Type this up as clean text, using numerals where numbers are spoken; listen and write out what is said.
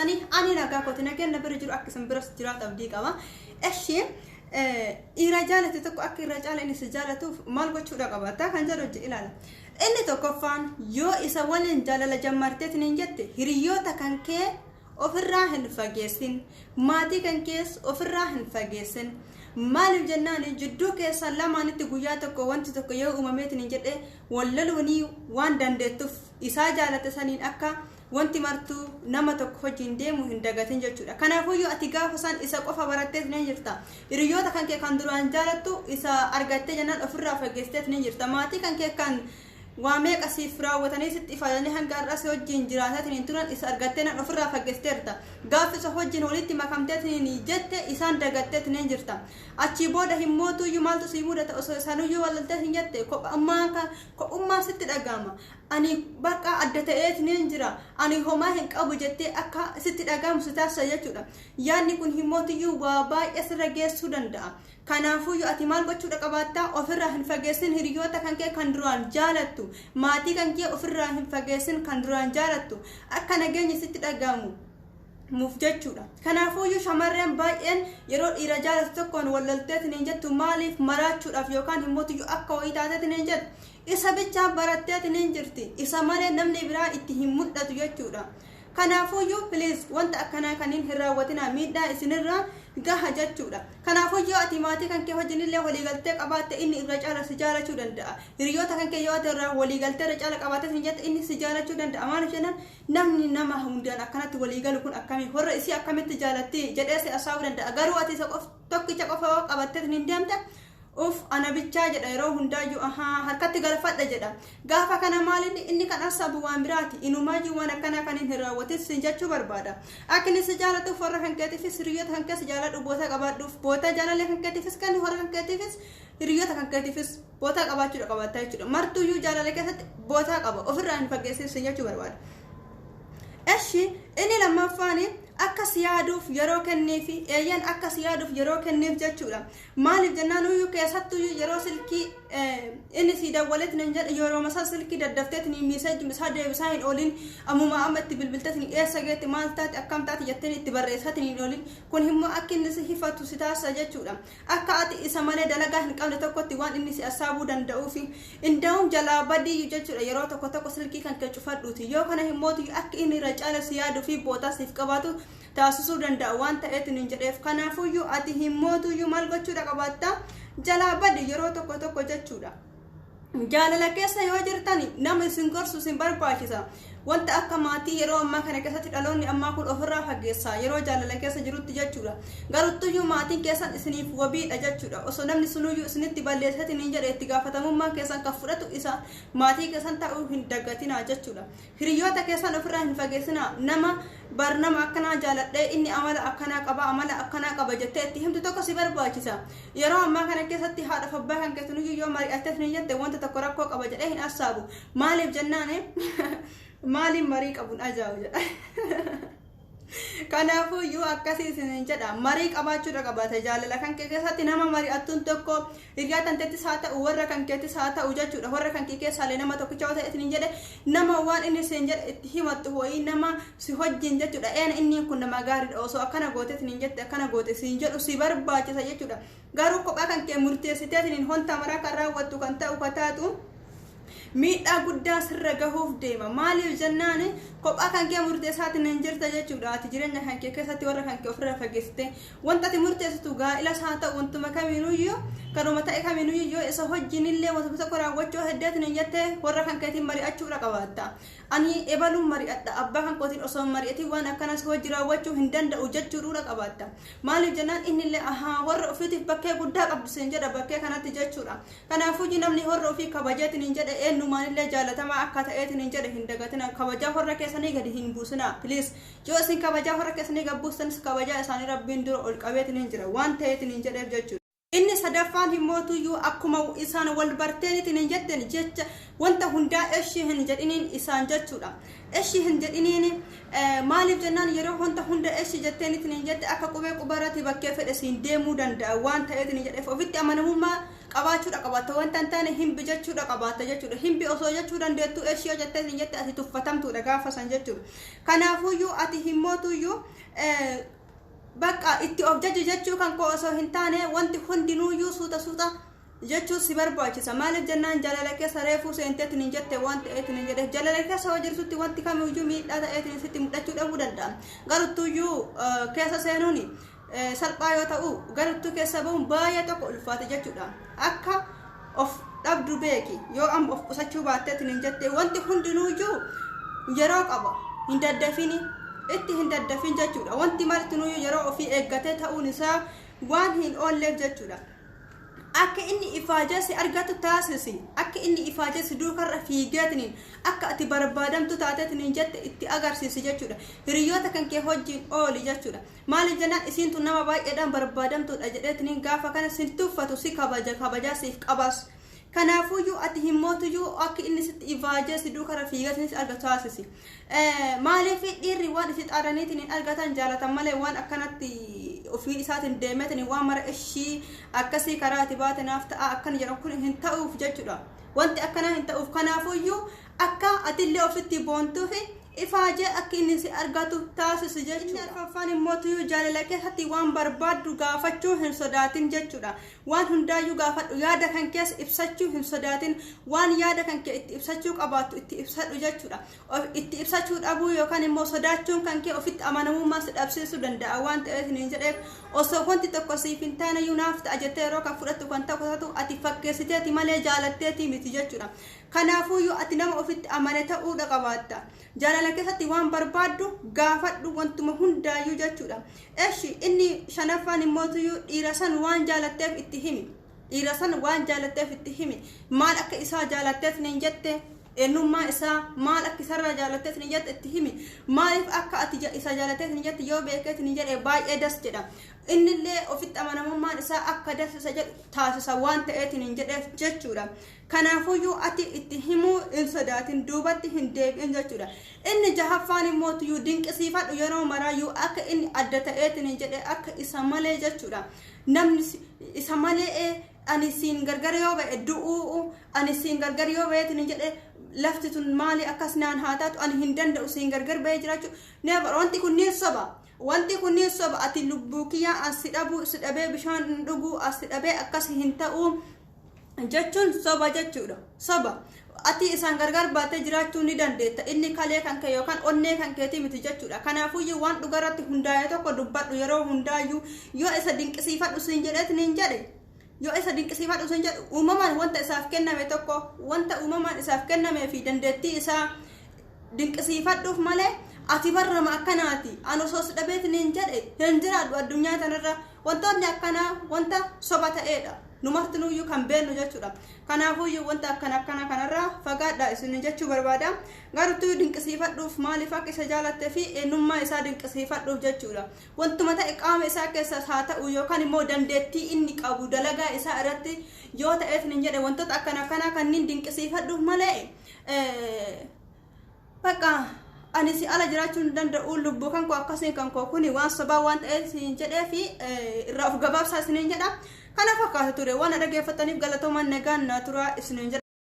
jirtanii? Ani nagaa kooti, nagaan na bira jiru akka isin biras jiraatu abdii qaba. Eshi, dhiira jaalate tokko akka irra caala inni si jaalatuuf maal gochuudha qabaata kan jedhu hojii ilaala. Inni tokkoffaan, yoo isa waliin jaalala jammarteetiin hin jette, hiriyoota kan kee ofirraa hin fageessin, maatii kan kees ofirraa hin fageessin. Maaliif jennaan, jidduu keessan lamaanitti guyyaa tokko wanti tokko yoo uumameetiin hin jedhe, wallaluunii waan dandeettuuf isaa jaalate saniin akka wanti martuu nama tokko hojiin deemu hin dagatin jechuudha. Kanaafuu ati gaafa san isa qofa baratteet ni jirta. Hiriyoota kan kee kan duraan jaalattu isa argattee jennaan ofirraa fageesseet ni jirta. Maatii kan kee kan waa meeqa siif raawwatanii sitti ifaajanii hanga har'as wajjin jiraataatiin turan isa argattee nan ofirraa fageesteerta. Gaafa isa wajjin walitti makamteetiin jette, isaan dagatteet ni jirta. Achii booda himmootuyyuu maaltu sii mudata? Osoo isaanuyyuu walaltee hin jette, kophummaa sitti dhaga'ama. Ani bakka adda ta'eet ni jira, ani homaa hin qabu jettee akka sitti dhaga'amu si taasisa jechuudha. Yaadni kun himmootiyyuu waa baay'ee sirra geessuu danda'a. Kanaafuyyuu ati maal gochuudha qabaattaa? Ofirraa hin fageessin hiriyoota kan kee kan duraan jaalattu, maatii kan kee ofirraa hin fageessin kan duraan jaalattu, akka nageenya sitti dhaga'amu muuf jechuudha. Kanaafuyyuu shamarreen baay'een yeroo dhiira jaalatu tokkoon wallalteetiin hin jettu, maaliif maraachuudhaaf yookaan himmootiyyuu akka wayii taateetiin hin jettu, isa bichaa baratteetiin hin jirti. Isa malee namni biraa itti hin mul'atu jechuudha. Kanaafuyyuu please, wanta akkanaa kaniin hin raawwatinaa, miidhaa isinirraa gaha jechuudha. Kanaafuyyuu ati maatii kan kee wajjinillee waliigaltee qabaatte, inni irra caala si jaalachuu danda'a. Hiriyoota kan kee yoo ati irraa waliigaltee irra caala qabaatte hin jette, inni si jaalachuu danda'a. Maaliif jennaan, namni nama hundaan akkanatti waliigalu kun akkamii warra isii akkamitti jaalatti jedhee si haasa'uu danda'a. Garuu ati isa tokkicha qofa qabattee hin deemte, uf, ana bichaa jedha yeroo hundaayyuu, ahaa, harkatti galfadha jedha. Gaafa kana maalinni inni kan asabu waan biraati. Inumaayyuu waan akkanaa kan hin raawwatin sin jechuu barbaada. Akka inni si jaalatuuf warra kan keetiifis hiriyoota kan keessa jaaladhu, boota qabaadhuuf, boota jaalalee kan keetiifis, kan warra kan keetiifis, hiriyoota kan keetiifis boota qabaachuudha qabaattaa jechuudha. Martuyyuu jaalala keessatti boota qaba, ofirraa hin fageessin sin jechuu barbaada. Eshi, inni lammaffaan akka si yaaduuf yeroo kenniifi. Eeyyan, akka si yaaduuf yeroo kenniif jechuudha. Maaliif jennaan, uyyuu keessattuyyuu yeroo silkii inni si dawwaleetiin hin jedhe, yeroo masaa silkii daddafteetiin message isaa deebisaa hin oolin, ammuma amma itti bilbilteetiin eessa geette, maal taate, akkam taate jetteen itti barreessaatiin hin oolin. Kun immoo akka inni si hifatu si taasisa jechuudha. Akka ati isa malee dalagaa hin qabne tokkotti waan inni si assaabuu danda'uufi indaa'uun jalaa badiiyyu jechuudha. Yeroo tokko tokko silkii kan kee cufadhuuti. Yoo kana himmootu akka inni irra caala si yaaduu fi bootaa siif qabaatu taasisuu danda'a waan ta'eetiin hin jedheef. Kanaafuyyuu ati himmootuyyuu maal gochuudha qabaatta? Jalaa badi yeroo tokko tokko jechuudha. Jaalala keessa yoo jirtan nama isin gorsu isin barbaachisa. Wanta akka maatii yeroo ammaa kana keessatti dhaloonni ammaa kun ofirraa fageessa yeroo jaalala keessa jirutti jechuudha. Garuttuyyuu maatiin keessan isiniif wabiidha jechuudha. Osoo namni sunuyyuu isinitti balleessatiin hin jedhe, itti gaafatamummaa keessan kan fudhatu isa maatii keessan ta'uu hin dagatinaa jechuudha. Hiriyoota keessan ofirraa hin fageessinaa. Nama bar nama akkanaa jaaladhee, inni amala akkanaa qaba, amala akkanaa qaba jettee itti himtu tokko si barbaachisa. Yeroo ammaa kana keessatti haadha fi abbaa kan keessaniyyuu yoo mari'attee hin jette, wanta tokko rakkoo qaba jedhee hin hassaabu. Maaliif jennaan, maaliin marii qabuun ajaa'ibu jedha. Kanaafuu iyyuu akkasii isin jedha, marii qabaachuudha qabaata. Jaalala kan kee keessatti nama mari'attuun tokko hiriyaa tanteettis haa ta'u, warra kan keettis haa ta'u jechuudha. Warra kan kee keessaallee nama tokkicha yoo ta'e isin jedhe, nama waan inni isin jedhe itti himattu wayii, nama si wajjin jechuudha. Een, inni kun nama gaariidha, osoo akkana goote isin jette, akkana goote isin jedhu si barbaachisa jechuudha. Garuu kophaa kan kee murteessitee isin honta maraa kan raawwattu kan ta'u kataatu, miidhaa guddaa sirra gahuuf deema. Maaliif jennaan, kophaa kan kee murteessaatiin hin jirta jechuudha. Ati jireenya kan kee keessatti warra kan kee ofirraa fageessite wanta ati murteessitu, gaa'ilas haa ta'u, wantuma kamiinuyyuu, kanuma ta'e kamiinuyyuu, yoo isa wajjin illee wantuma tokko raawwachuu heddeetiin hin jette, warra kan keetiin mari'achuudha qabaatta. Ani ebaluun mari'adha, abbaa kan kootiin osoo mari'atiin waan akkanas hojii raawwachuu hin danda'u jechuudha qabaatta. Maaliif jennaan, inni illee ahaa, warra ofiitiif bakkee guddaa qabdu siin jedha bakkee kanatti jechuudha. Kanaafuu namni warra ofii kabajeetiin hin jedhe eenyumaanillee jaalatamaa akka ta'eetiin hin jedhe hin dagatina. Kabajaa warra keessanii gadi hin buusina, please. Yoo isin kabajaa warra keessanii gad buustanis, kabajaa isaanii Rabbiin dura ol qabeetiin hin jira waan ta'eetiin hin jedheef jechuudha. Inni sadaffaan himmootuyyuu akkuma isaan wal barteenitiin hin jetten jecha wanta hundaa eshii hin jedhiniin isaan jechuudha. Eshii hin jedhiniin maaliif jennaan yeroo wanta hunda eshii jetteenitiin hin jette akka qubee qubarratti bakkee fedhe siin deemuu danda'a waan ta'eetiin hin jedheef ofitti amanamummaa qabaachuudha qabaatta wanta hin taane himbi jechuudha qabaatta jechuudha. Himbi osoo jechuu dandeettu eshii yoo jetteetiin hin jette ati tuffatamtuudha gaafa san jechuudha. Kanaafuyyuu ati himmootuyyuu bakka itti of jaji jechuu kan koo osoo hin taane wanti hundinuuyyuu suuta suuta jechuu si barbaachisa. Maaliif jennaan jaalala keessa reefuu seenteetiin hin jette waan ta'eetiin hin jedheef jaalala keessa yoo jirtutti wanti kamiyyuu miidhaa ta'eetiin sitti mul'achuu dhabuu danda'a. Garuttuyyuu keessa seenuun salphaa yoo ta'u garuttuu keessa bahuun baay'ee tokko ulfaata jechuudha. Akka of dhabdu beeki yoo amma of qusachuu baatteetiin hin jette wanti hundinuuyyuu yeroo qaba hin daddafini. Itti hin daddafin jechuudha. Wanti martinuyyuu yeroo ofii eeggatee ta'uun isaa waan hin oolleef jechuudha. Akka inni ifaajee si argatu taasisi. Akka inni ifaajee si duukarra fiigeetiniin akka ati barbaadamtu taateetiniin jette itti agarsiisi jechuudha. Hiriyoota kan kee wajjin ooli jechuudha. Maaliif jennaan isiin tun nama baay'eedhaan barbaadamtuudha jedheetiniin gaafa kana si tuffatu si kabaja kabajaa siif qabas. Kanaafuyyuu ati himmootuyyuu akka inni sitti ifaajee si duukarra fiigeetiniin si argatu taasisi. Maaliif dhiirri waan itti xaaraniitiin hin argatan jaalatan malee waan akkanatti ofii isaatiin deemeetiin waan mara ishii akkasii karaa itti baate naaf ta'a akkana jedhamu kun hin ta'uuf jechuudha. Wanti akkanaa hin ta'uuf kanaafuyyuu akka atillee ofitti boontuufi ifaajee akka inni si argatu taasisu jechuudha. Inni arfaffaan immootuyyuu jaalala keessatti waan barbaaddu gaafachuu hin sodaatin jechuudha. Waan hundaayyuu gaafadhu yaada kan keessa ibsachuu hin sodaatin waan yaada kan kee itti ibsachuu qabaattu itti ibsadhu jechuudha. Itti ibsachuu dhabuu yookaan immoo sodaachuun kan kee ofitti amanamummaa si dhabsiisuu danda'a waan ta'eef hin jedheef osoo wanti tokko siif hin taaneyyuu naaf ta'a jettee yeroo kan fudhattu kan ta'u ati fakkeessiteeti malee jaalatteeti miti jechuudha. Kanaafuyyuu ati nama ofitti amane ta'uudha qabaatta. Jaalala keessatti waan barbaaddu gaafadhu wantuma hundaayyuu jechuudha. Eshi inni shanaffaan immootuyyuu dhiira san waan jaalatteef itti himi. Dhiira san waan jaalatteef itti himi. Maal akka isaa jaalatteef hin jette eenyummaa isaa maal akka isarraa jaalatteef hin jette itti himi. Maaliif akka ati isa jaalatteef hin jette yoo beekeet hin jedhe baay'ee das jedha. Innillee ofitti amanamummaan isaa akka das isa jedhu taasisa waan ta'eetiin hin jedheef jechuudha. Kanaafuyyuu ati itti himuu hin sodaatin duubatti hin deebi'in jechuudha. Inni jahaffaan immootuyyuu dinqisiifadhu yeroo maraayyuu akka inni adda ta'eetiin hin jedhe akka isa malee jechuudha. Namni isa malee ani siin gargar yoo ba'e du'uu ani siin gargar yoo ba'eetiin hin jedhe lafti tun maali akkas naan haa taatu ani hin danda'u siin gargar ba'ee jiraachuu never wanti kun ni soba. Wanti kun ni soba ati lubbuu kiyyaa as si dhabuu si dhabee bishaan hin dhuguu as si dhabee akkas hin ta'uu jechuun soba jechuudha. Soba ati isaan gargar baatee jiraachuu ni dandeetta. Inni kalee kan kee yookaan onnee kan keetii miti jechuudha. Kanaafuyyuu waan dhugarratti hundaa'e tokko dubbadhu yeroo hundaayyuu yoo isa dinqisiifadhu siin jedheetiin hin jedhe. Yoo isa dinqisiifadhu siin jedhu uumamaan wanta isaaf kenname tokko wanta uumamaan isaaf kennamee fi dandeettii isaa dinqisiifadhuuf malee ati barrama akkanaati ani osoo si dhabeetiin hin jedhe hin jiraadhu addunyaa tanarra wantoonni akkanaa wanta soba ta'eedha. Numartinuyyuu kan beennu jechuudha. Kanaafuyyuu wanta akkana akkana kanarraa fagaadha isin jechuu barbaada. Garuu dinqisiifadhuuf maaliif akka isa jaalattee fi eenyummaa isaa dinqisiifadhuuf jechuudha. Wantuma ta'e qaama isaa keessas haa ta'u yookaan immoo dandeettii inni qabu dalagaa isaa irratti yoo ta'eef hin jedhe wantoota akkana akkanaa kanneen dinqisiifadhuuf malee bakka ani si ala jiraachuu hin danda'u lubbuu kan koo akkasiin kan koo kuni waan sobaa waan ta'eef hin jedhee fi irraa of gabaabsaa isiniin jedha. Kana fakkaata ture waan dhaggeeffataniif galatoomaan nagaan naa turaa isiniin jedha.